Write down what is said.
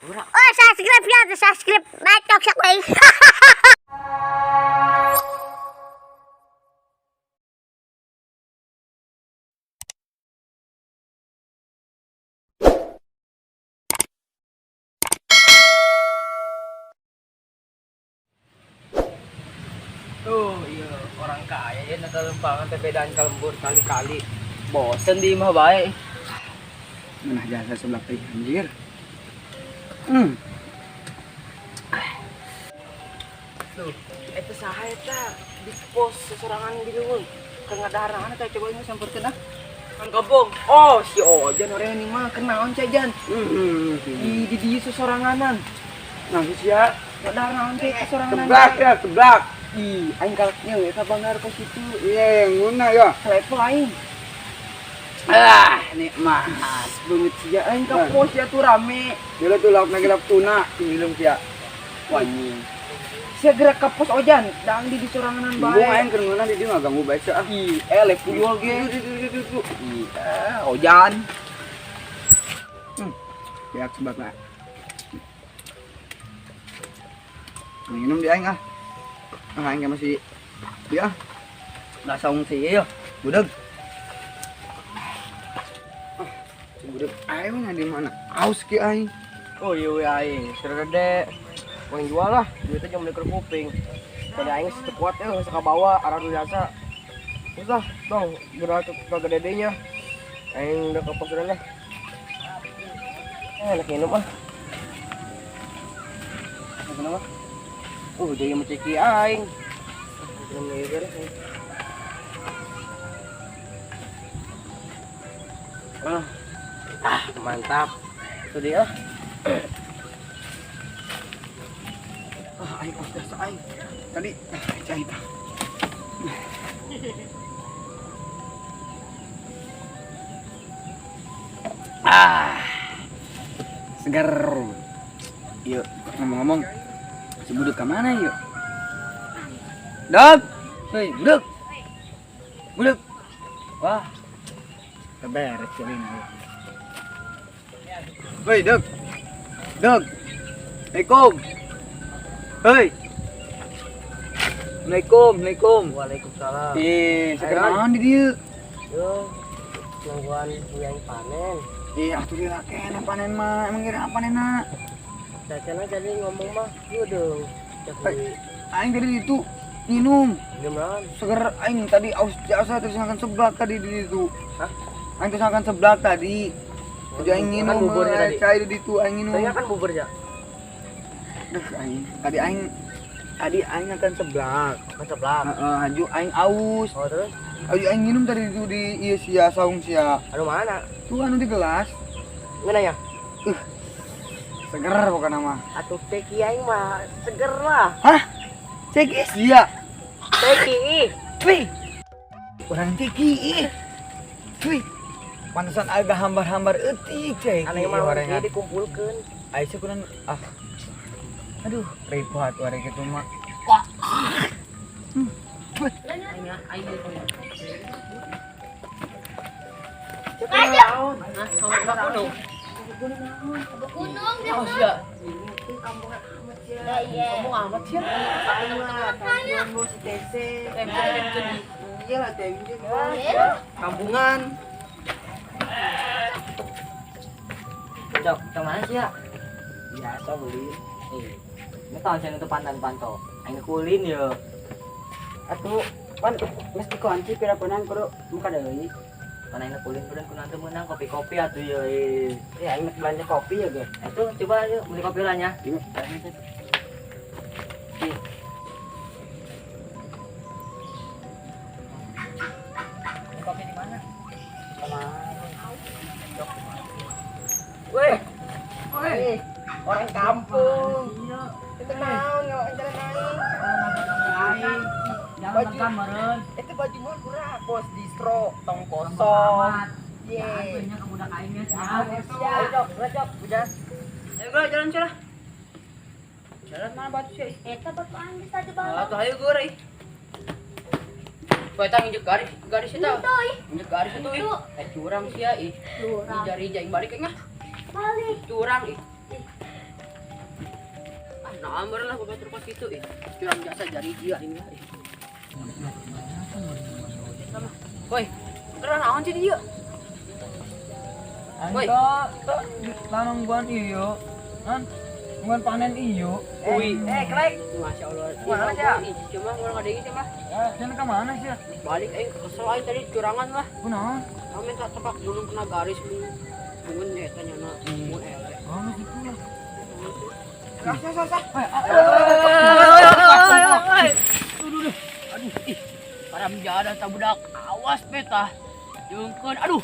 Oh, subscribe yan. Subscribe. Batok sa kway. Tuh, iya orang kaya ya natalempangan teh bedaan ka lembur kali-kali. Bosen di imah bae. Mana jasa sebelah teh anjir. Tuh, eta saha eta di pos sesorangan di luhur. Keur ngadaharan teh coba ini samperkeun ah. Kang Gobong. Oh, si Ojan orang ini mah kenaon cajan. Di dieu sesoranganan. Nah, sia Ngadaharan teh sesoranganan. seblak ya, seblak. Ih, aing kalaknya we ka banggar kos itu. Iya, nguna ya. Level aing. Ah, nikmat. Beungeut sia aing ka pos ya tuh rame. Dulu tuh lauk lagi lauk tuna, minum sia. Wah, anjing. Sia gerak ka pos Ojan, dang di soranganan bae. Embung aing keur ngeunah di dieu ngaganggu bae sia. Ah. Ih, eleh puyol ge. Ih, Ojan. Beak seblak lah. Minum di aing ah. Ah, aing masih dia. Langsung sih iya. Budeg. Ah, si budeg aing mah di mana? Aus ki aing. Oh iya we aing, gede. Mau jual lah, duitnya cuma beli kuping. Tadi aing geus teu kuat ya, geus kabawa arah biasa. Terus lah, dong, gerak ke gede-gedenya. Aing udah ke pos udah lah. Enak minum ah. Kenapa? Oh, jadi menceki aing. Minum ieu beres. Ah, ah, mantap. Itu dia. Ah, aing aus jasa aing. Tadi ah, cai tah. Ah. Segar. Yuk, ngomong-ngomong, si budeg ke mana yuk? Dog. Hei, budeg. Budeg. Wah. Keberes kali ini. Hei, Dog. Dog. Assalamualaikum. Hei. Assalamualaikum, Assalamualaikum. Waalaikumsalam. Eh, sekarang naon di dieu? Yo, nungguan yang panen. Eh, atuh dia kene panen mah, emang kira panenna? Cacana jadi ngomong mah, yo dong. Hei, aing tadi itu minum. Minum naon? Seger aing tadi aus jasa terus makan seblak tadi di situ. Hah? Aing terus makan seblak tadi. Jadi aing Makan minum, buburnya tadi? Cai di situ aing minum. Saya kan bubur ya. Duh, aing tadi aing makan seblak. Makan seblak. Heeh, haju aing aus. Oh, terus? Ayo aing minum tadi itu di ieu sia saung sia. Anu mana? Tuh anu di gelas. Ngeunah ya? Seger pokoknya mah. Atuh teki aing mah seger lah. Hah? Ceki sia. Teki ih. Wih. Orang ceki ih. Wih. Pantesan agak hambar-hambar eutik ceki. Aneh mah orengan. ieu dikumpulkeun. Aisyah kurang ah. Aduh, repot warek itu mah. Gunung. Oh, sia. Ya, iya. Ngomong amat sia. Iya lah teh Kampungan. Cok, kemana sih ya? Biasa beli. Eh, ini tahun saya nutup pantan panto. Aing kulin yo. Atuh pan mesti kunci pira-piraan kudu muka deui. Mana aing kulin kudu kudu nanti menang kopi-kopi atuh yo. Eh, Ya aing belanja kopi ya ge. itu coba yuk beli kopi lah nya. Iya. Ini kopi di mana? Weh, Weh, orang kampung. Itu naon nggak jalan aing. Jangan Baju. makan meren. Itu baju mah kurang bos distro tong kosong. Ye. Nya ke budak aingnya Ayo cok, udah cok, udah. Ayo gue jalan celah. Jalan mana batu sih? Eta batu angis tadi Ah, bang. tuh ayo gue rei. Tuh eta nginjek garis, garis eta. Itu ih. Nginjek garis itu ih. Itu. Eh curang sih ya ih. Curang. Jari jaing balik engah. Balik. Curang ih. Amor lah babatur pas kitu ih. Curang jasa jari dia ini lah. Woi, terus naon sih dia? Woi. Anta tanam guan iyo. Nan, guan panen iyo. Woi, Eh, Klek. Masya Allah. Mana sih, ya? Ih, cuma orang ada ini sih mah. Jangan ke mana sih? Balik kesel aing tadi curangan lah. Kunaon? Kamu minta tepak gunung kena garis bungun eta nyana mun elek. Oh, masih pula. Sah, sah, sah. Aduh, ih. Param jada ta budak. Awas peta. Jungkeun. Aduh.